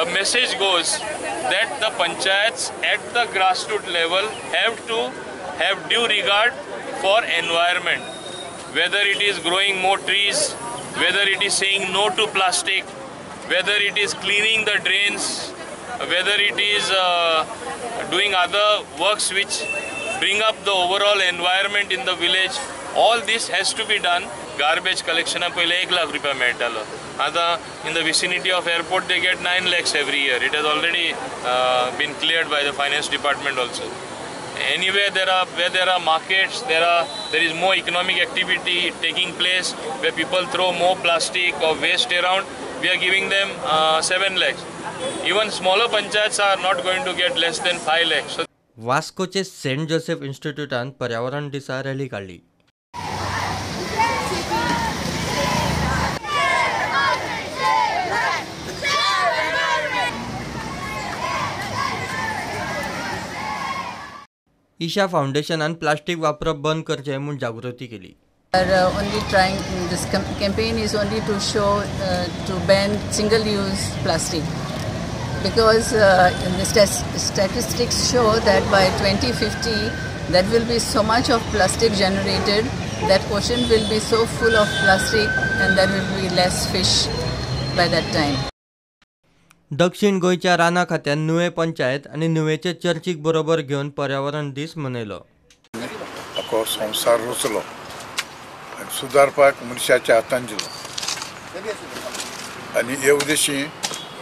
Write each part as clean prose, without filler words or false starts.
a message goes that the panchayats at the grassroots level have to have due regard for environment, whether it is growing more trees, whether it is saying no to plastic, whether it is cleaning the drains, whether it is doing other works which bring up the overall environment in the village. All this has to be done. Garbage collection पहिले 1 लाख रुपया मेळटालो, आतां in the vicinity of airport they get 9 lakhs every year. It has already been cleared by the finance department also. Anywhere where there are markets, there is more economic activity taking place where people throw more plastic or waste around, we are giving them 7 lakhs. Even smaller panchayats are not going to get less than 5 lakhs. So वास्कोचे Saint Joseph इन्स्टिट्यूटान पर्यावरण दिसा rally काडली. Isha फाउंडेशनान plastic वापरप बंद करचें म्हूण जागृती केली. Are only trying, this campaign is only to show to ban single-use plastic, because the statistics show that by 2050 there will be so much of plastic generated that ocean will be so full of plastic and there will be less fish by that time. दक्षिण गोंयच्या राना खात्यान नुवें पंचायत आनी नुवेंचे चर्चीक बरोबर घेवन पर्यावरण दीस मनयलो. आखो संवसार रचलो आनी सुदारपाक मनशाच्या हातान दिलो आनी हे उद्देशी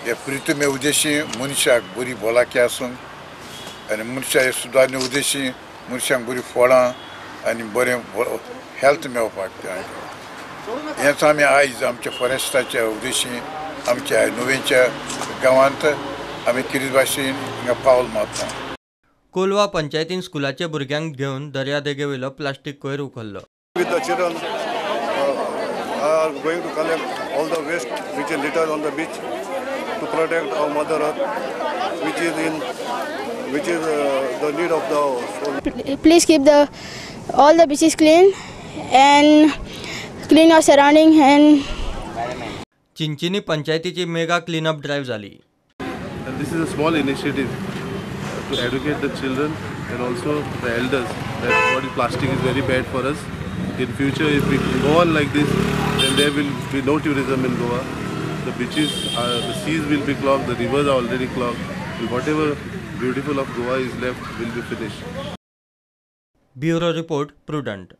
हे प्रितमे उद्देशी मनशाक बरी भलायकी आसूंक आनी मनशा हे सुदारणे उद्देशी मनशांक बरी फळां आनी बरें हेल्थ मेळपाक तें हेंच आमी आयज आमच्या फॉरेस्टाच्या उद्देशी आमच्या नुवेंच्या गांवांत आमी किरीट भाशेन हिंगा पावल मारता. कोलवा पंचायतीन स्कुलाच्या भुरग्यांक घेवन दर्यादेगेवेलो प्लास्टीक कोयर उखल्लो. With the children are going to collect all the waste which is littered on the beach to protect our mother earth, which is the need of the hour. Please keep all the beaches clean and clean your surrounding and Chinchinim पंचायतीची mega cleanup drive झाली. And this is a small initiative to educate the children and also the elders that what plastic is very bad for us. In future, if we go on like this, then there will be no tourism in Goa. The beaches, the seas will be clogged, the rivers are already clogged. And whatever beautiful of Goa is left will be finished. Bureau Report, Prudent.